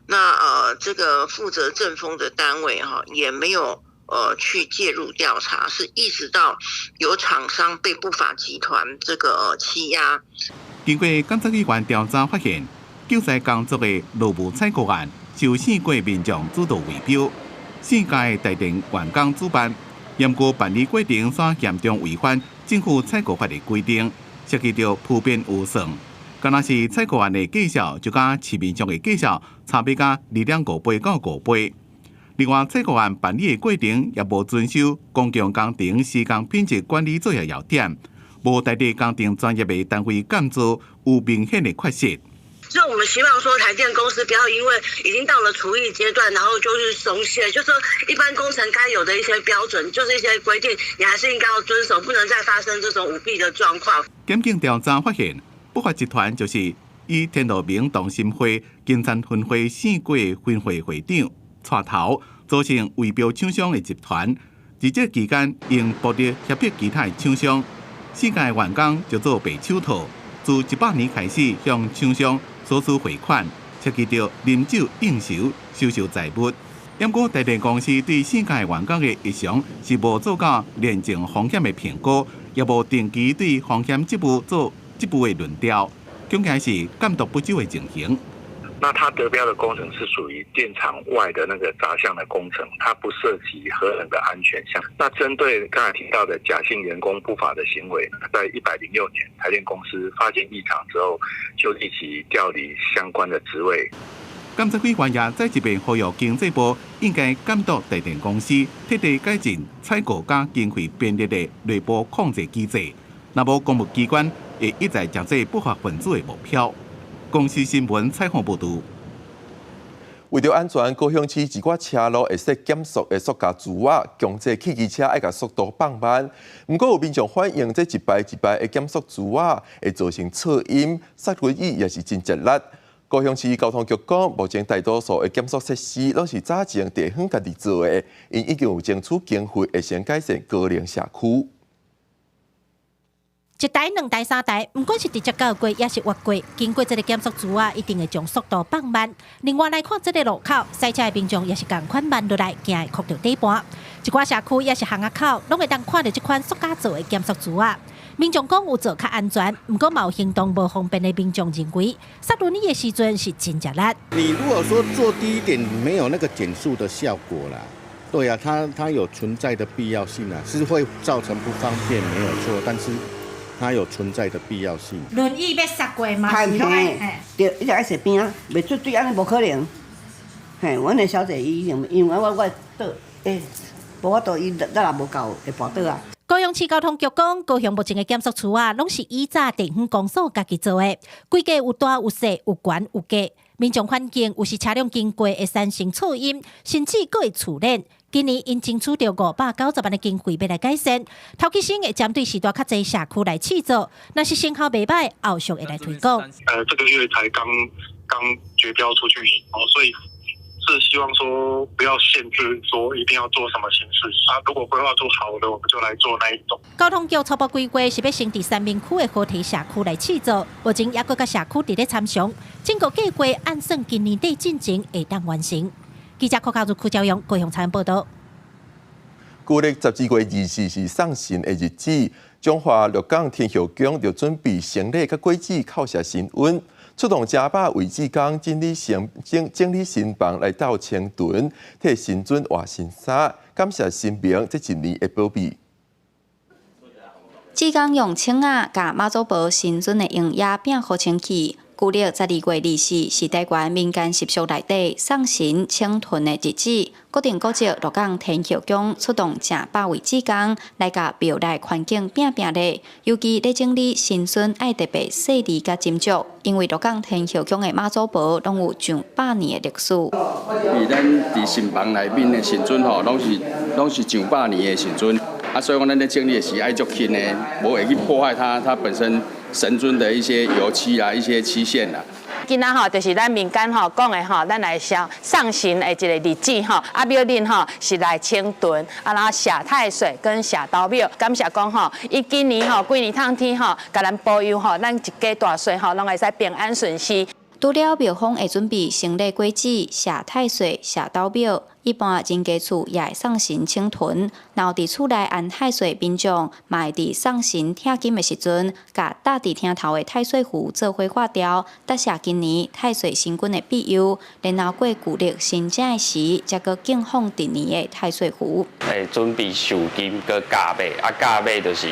那這個負責政風的單位哈也沒有去介入調查，是一直到有廠商被不法集團這個欺壓。經過監察機關調查發現，救災工作的勞務採購案，受四過民眾主導圍標，四家台電員工主辦，毋過辦理過程煞嚴重違反政府採購法的規定，涉及著鋪編預算。敢若是採購案的價數，就佮市面上的價數差別甲2.5倍到5倍。另外，這個案辦理的過程也無遵守公共工程施工品質管理作業要點，無代替工程專業的單位監做，有明顯的缺失。所以我們希望說，台電公司不要因為已經到了除役階段，然後就是鬆懈，就說一般工程該有的一些標準，就是一些規定，你還是應該要遵守，不能再發生這種舞弊的狀況。檢警調查發現，不法集團就是以天樂明同心會金山分會四過分會會長帶頭組成圍標廠商的集團，佇這期間用暴力脅迫其他的廠商，四家員工就做白手套，自100年開始向廠商索取匯款，涉及著啉酒應酬、收受財物。毋過台電公司對四家員工的日常是無做到廉政風險的評估，也無定期對風險職務做職務的輪調，恐驚是監督不周的情形。那他得標的工程是屬於電廠外的那個雜項的工程，它不涉及核能的安全項。那針對剛才提到的假性員工不法的行為，在106年台電公司發現異常之後，就立即調離相關的職位。監察委員也再一遍呼籲經濟部應該監督台電公司徹底改進採購佮經費編列的內部控制機制，若無公務機關會一再成做不法分子的目標。公視新聞採訪報導。為著安全，高雄市一寡車路會設減速的塑膠柱仔，強制汽機車愛共速度放慢。毋過有民眾反映，這一排一排的減速柱仔會造成噪音，剎輪椅也是真吃力。高雄市交通局講，目前大多數的減速設施攏是早前地方家己做的，𪜶已經有爭取經費，會先改善高齡社區。一台、兩台、三台，毋管是直接過，抑是越過，經過這个減速柱仔，一定會將速度放慢。另外來看這个路口，駛車的民眾也是仝款慢落來，驚會磕著底盤。一寡社區抑是巷仔口，攏會當看著這款塑膠做的減速柱仔。民眾講有做較安全，毋過嘛有行動無方便的民眾認為，剎輪椅的時陣是真吃力。你如果說做低一點，沒有那個減速的效果啦。對啊，它有存在的必要性啊，是會造成不方便，沒有錯，但是它有存在的必要性。輪椅欲剎過嘛是攏愛，對，一直愛踅邊仔，袂絕對按呢無可能。嘿，阮的小姐伊因為我倒，無法度，伊咱也無夠會跋倒啊。高雄市交通局講，高雄目前的減速柱仔，攏是以早地方公所家己做的，規格有大有細，有懸有低。民眾反映有時車輛經過會產生噪音，甚至閣會觸電。今年𪜶爭取著590萬的經費欲來改善，頭起先會針對時段較濟社區來試做，若是成效袂䆀，後續會來推廣。這個月才剛剛決標出去，哦，所以是希望說不要限制，說一定要做什麼形式啊。如果規劃出好的，我們就來做那一種。交通局初步規劃是欲先佇三民區的河堤社區來試做，目前猶閣佮社區佇咧參詳，整個計劃按算今年底進前會當完成。記者柯教授、柯教勇高雄採訪報導。舊曆12月24是送神的日子，彰化鹿港天后宮就準備牲禮佮果子叩謝神恩，出動成百位志工整理神整整理神房來鬥清囤，替神尊換新衫，感謝神明這一年的保庇。志工用銃仔共媽祖婆神尊的榮耀摒予清氣。舊曆12月24是台灣民間習俗內底送神清囤的日子。國定古蹟鹿港天后宮出動成百位志工來共廟內環境摒摒咧，尤其咧整理神尊愛特別細膩佮斟酌，因為鹿港天后宮的媽祖婆攏有上百年的歷史。佇咱佇神房內面的神尊吼，攏是上百年的神尊，啊，所以講咱咧整理的時愛足輕的，無會去破壞它本身神尊的一些油漆啊，一些漆線啦。今仔吼就是咱民間吼講的吼，咱來送送神的一個日子吼。啊，廟裡吼是來清囤，啊，然後寫太歲跟寫斗廟，感謝講吼，伊今年吼幾年通天吼，共咱保佑吼，咱一家大細吼攏會使平安順遂。除了廟方會準備牲禮果子、寫太歲、寫斗廟，一般人家厝也會送神清囤。若有佇厝內安太歲民眾，嘛會佇送神聽經的時陣，共搭佇廳頭的太歲符做伙化掉，答謝今年太歲神君的庇佑。然後過舊曆新正的時，才閣敬奉歷年的太歲符。會準備壽金閣駕馬，啊駕馬就是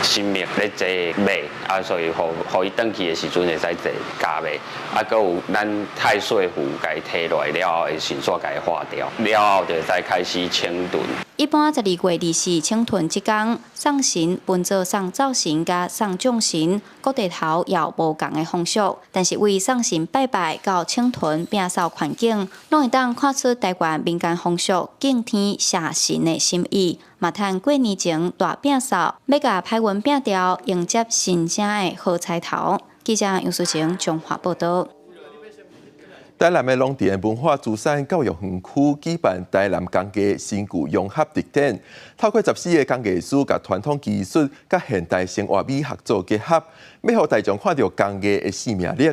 神明咧坐馬，啊所以予予伊轉去的時陣會使坐駕馬，啊閣有咱太歲符共伊提落來了後，會迅速共伊化掉。了了後，就會使開始清囤。一般12月24清囤這工，送神分做送灶神佮送眾神，各地頭也有無仝的風俗。但是為送神拜拜到清囤摒掃環境，攏會當看出台灣民間風俗敬天謝神的心意。嘛，趁過年前大摒掃，欲共歹運摒掉，迎接新正的好彩頭。記者楊淑晴彰化報導。台南的龍田文化資產教育園區舉辦台南工藝新舊融合特展，透過14个工藝師共傳統技術佮現代生活美學做結合，欲予大眾看著工藝的生命力。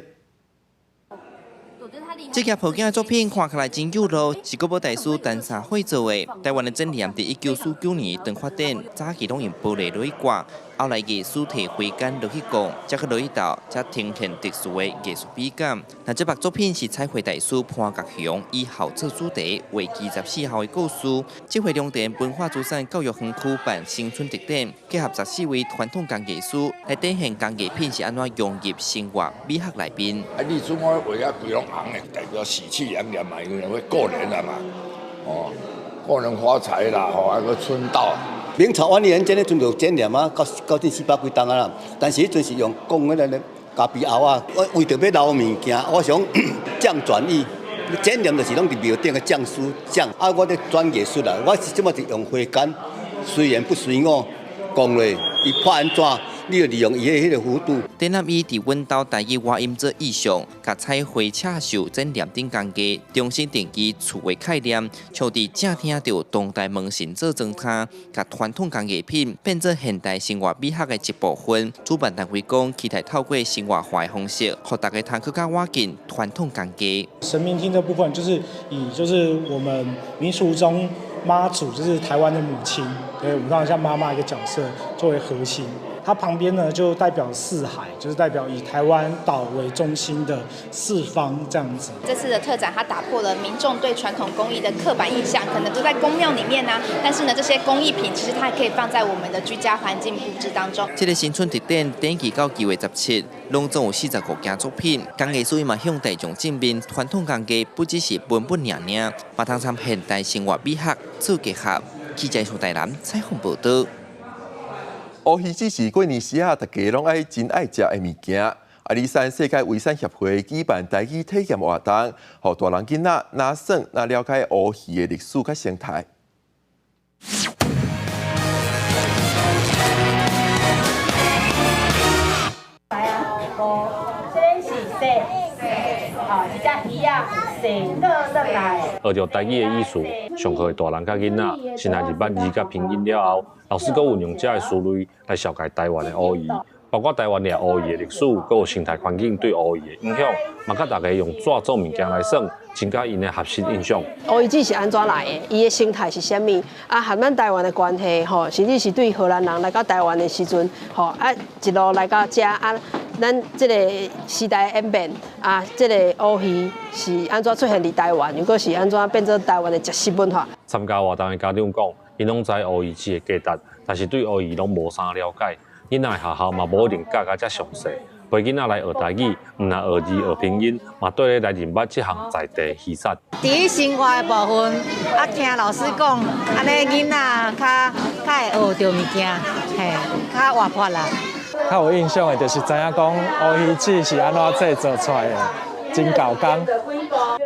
這件布景的作品看起來真有路，是國寶大師陳三惠做的。台灣的剪黏佇1949年當發展，早期攏用玻璃落去掛，後來藝師提火鉸落去摃，才閣落去鬥，才呈現特殊的藝術美感。那這幅作品是彩繪大師潘國雄以孝做主題，為期14孝的故事。這回龍田文化資產教育園區辦新春特展，結合14位傳統工藝師來展現工藝品是按怎融入生活美學內面。啊，你陣我畫啊規攏紅的，代表喜氣洋洋嘛，因為會過年啦嘛，哦，過年發財啦，吼，啊閣春到。明朝萬曆年間，彼陣就剪黏啊，到到這400幾冬啊啦。但是彼陣是用講彼个咖啡甌仔，我為著欲留物件，我想匠轉藝，剪黏就是攏佇廟頂的匠師匠，啊，我咧轉藝術啦，我是這麼是用火鉸，隨緣不隨我，講落伊拍按怎？你就利用伊的彼个弧度。展覽以佇阮兜台語倚音做意象，共彩繪、刺繡、剪黏等工藝重新定義厝的概念，像佇正廳就當代門神做裝奀，共傳統工藝品變做現代生活美學的一部分。主辦單位講，期待透過生活化的方式，予大家通閣較倚近傳統工藝。神明廳這部分就是以就是我們民俗中媽祖，就是台灣的母親，對，我們當像媽媽一個角色作為核心。它旁邊呢就代表四海，就是代表以台灣島為中心的四方這樣子。這次的特展，它打破了民眾對傳統工藝的刻板印象，可能都在宮廟裡面啊。但是呢，這些工藝品其實它還可以放在我們的居家環境布置當中。這個新春特展展期到7月17，攏總有45件作品。工藝師嘛向大眾證明，傳統工藝不只是文本爾爾，嘛通參現代生活美學做結合。記者從台南採訪報導。烏魚子是過年時啊，大家攏愛真愛食的物件。阿里山世界遺產協會舉辦台語體驗活動，予大人囡仔若耍若了解烏魚的歷史佮生態。來啊，這個是踅，吼，一隻魚仔踅倒轉來。學著台語的意思，上課的大人佮囡仔，先來認捌字佮拼音了後，老師閣運用這个思維來紹介台灣的烏魚，包括台灣掠烏魚的歷史，閣有生態環境對烏魚的影響，嘛佮大家用紙做物件來耍，增加𪜶的學習印象。烏魚子是按怎來的？伊的生態是啥物？啊，和咱台灣的關係吼，甚至是對荷蘭人來到台灣的時陣，吼啊一路來到遮啊，咱這个時代演變啊，這个烏魚是按怎出現佇台灣，又閣是按怎變做台灣的食食文化？參加活動的家長講，𪜶攏知烏魚子的價值，但是對烏魚攏無啥了解。囡仔的學校嘛無一定教甲遮詳細，陪囡仔來學台語，毋但學字學拼音，嘛綴咧來認捌這項在地魚產。佇生活的部分，啊，聽老師講，按呢囡仔較較會學著物件，嘿，較活潑啦。較有印象的就是知影講烏魚子是按怎製作出來的，真厚工。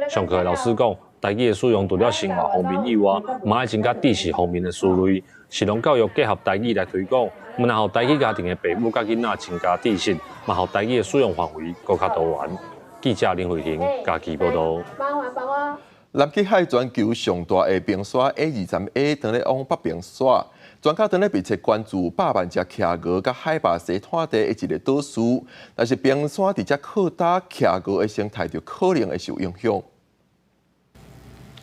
上課的老師講，台語的使用除了生活方面以外，嘛愛增加知識方面的思維，食農教育結合台語來推廣，毋但予台語家庭的爸母佮囡仔增加知識，嘛予台語的使用範圍閣較多元。記者林慧婷家己報導。南極海全球上大的冰山 A23A 當咧往北冰徙，專家當咧密切關注百萬隻企鵝佮海拔西湠地的一个島嶼，但是冰山佇遮擴大，企鵝的生態就可能會受影響。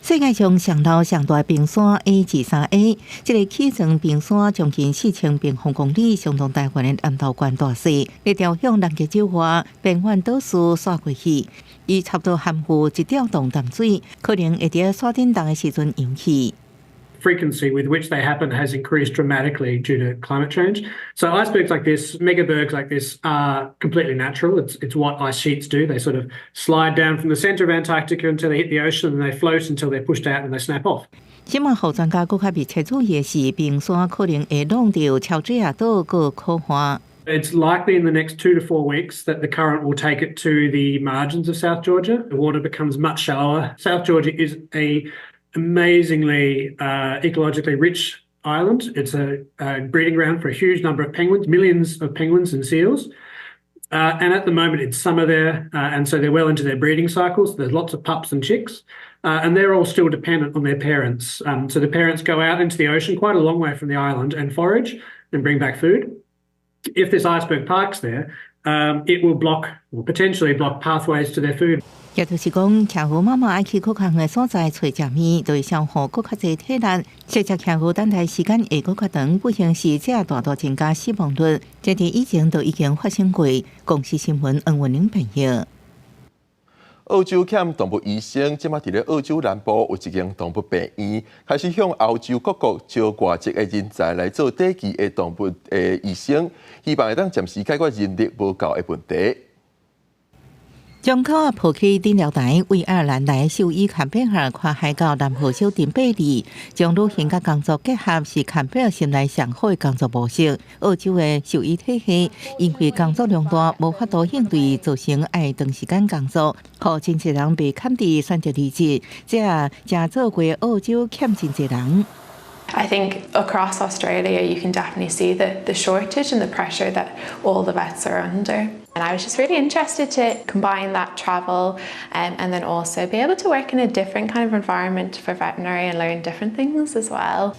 世界上上老上大冰山 A23A，這个起床冰山將近4000平方公里，相當台灣的南投縣大細，一條向南極洲外邊緣島嶼徙過去，伊差不多含有一兆噸淡水，可能會佇徙振動的時陣溶去。frequency with which they happen has increased dramatically due to climate change. So icebergs like this, megabergs like this, are completely natural. It's what ice sheets do. They sort of slide down from the center of Antarctica until they hit the ocean, and they float until they're pushed out and they snap off. 這馬予專家閣較密切注意的是，冰山可能會弄著喬治亞島閣苦旱。 It's likely in the next 2 to 4 weeks that the current will take it to the margins of South Georgia. The water becomes much shallower. South Georgia is a amazingly ecologically rich island. It's a breeding ground for a huge number of penguins, millions of penguins and seals. And at the moment, it's summer there, and so they're well into their breeding cycles. There's lots of pups and chicks, and they're all still dependent on their parents. So the parents go out into the ocean quite a long way from the island and forage and bring back food. If this iceberg parks there, it will block or potentially block pathways to their food. 也就是講，企鵝媽媽愛去閣較遠的所在揣食物，就會消耗閣較濟體力。這隻企鵝等待時間會閣較長，不幸是這大大增加死亡率。這佇以前都已經發生過。公視新聞黃文玲編譯。澳洲欠動物醫生，這馬佇咧澳洲南部有一間動物病院，開始向歐洲各國招外籍的人才來做短期的動物的醫生，希望會當暫時解決人力無夠的問題。將狗仔抱去診療台，為愛爾蘭來獸醫坎貝爾跨海到南澳小鎮貝利，將旅行佮工作結合是坎貝爾心內上好的工作模式。澳洲的獸醫體系因為工作量大，無法度應對，造成愛長時間工作，予真濟人被崁佇選擇離職，這也誠做過澳洲欠真濟人。 I think across Australia you can definitely see the shortage and the pressure that all the vets are under. And I was just really interested to combine that travel and then also be able to work in a different kind of environment for veterinary and learn different things as well.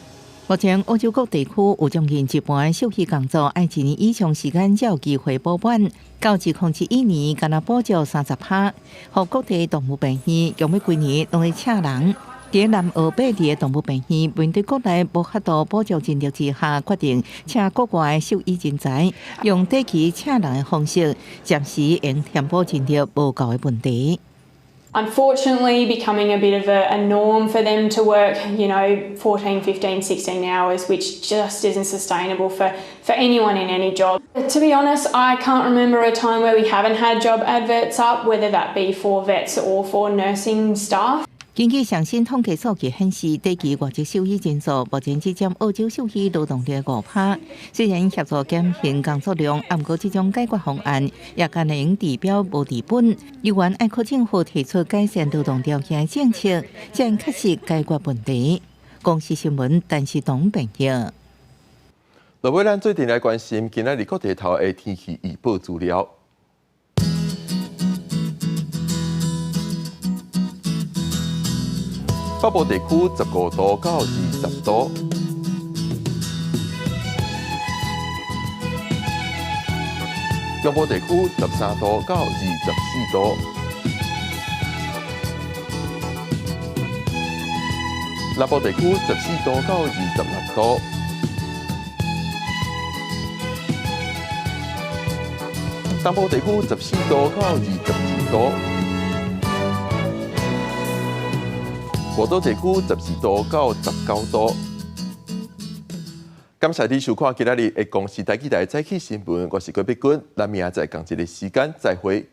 目前澳洲各地區有將近一半獸醫工作愛一年以上時間才有機會補滿，到2021年，干焦補足30%。予各地動物病院強欲規年攏咧請人。佇南澳貝利的動物病院面對國內無法度補足人力之下，決定請國外獸醫人才，用短期請人的方式，暫時用填補人力無夠的問題。 Unfortunately, becoming a bit of a norm for them to work 14, 15, 16 hours, which just isn't sustainable for anyone in any job. To be honest, I can't remember a time where we haven't had job adverts up, whether that be for vets or for nursing staff. 根據上新統計數據顯示，短期外籍獸醫人數目前只佔澳洲獸醫勞動力5%。雖然協助減輕工作量，毋過這種解決方案也干焦會治標無治本。猶原愛靠政府提出改善勞動條件的政策，才能確實解決問題。公視新聞，陳世東編譯。落尾，咱做陣來關心今仔日各地頭的天氣預報資料。北部地區15度到20度，中部地區13度到24度，南部地區14度到26度，東部地區14度到22度。外島地區12度到19度。感謝你收看今仔日的公視台語台早起新聞，我是郭碧君，咱明仔載仝一个時間再會。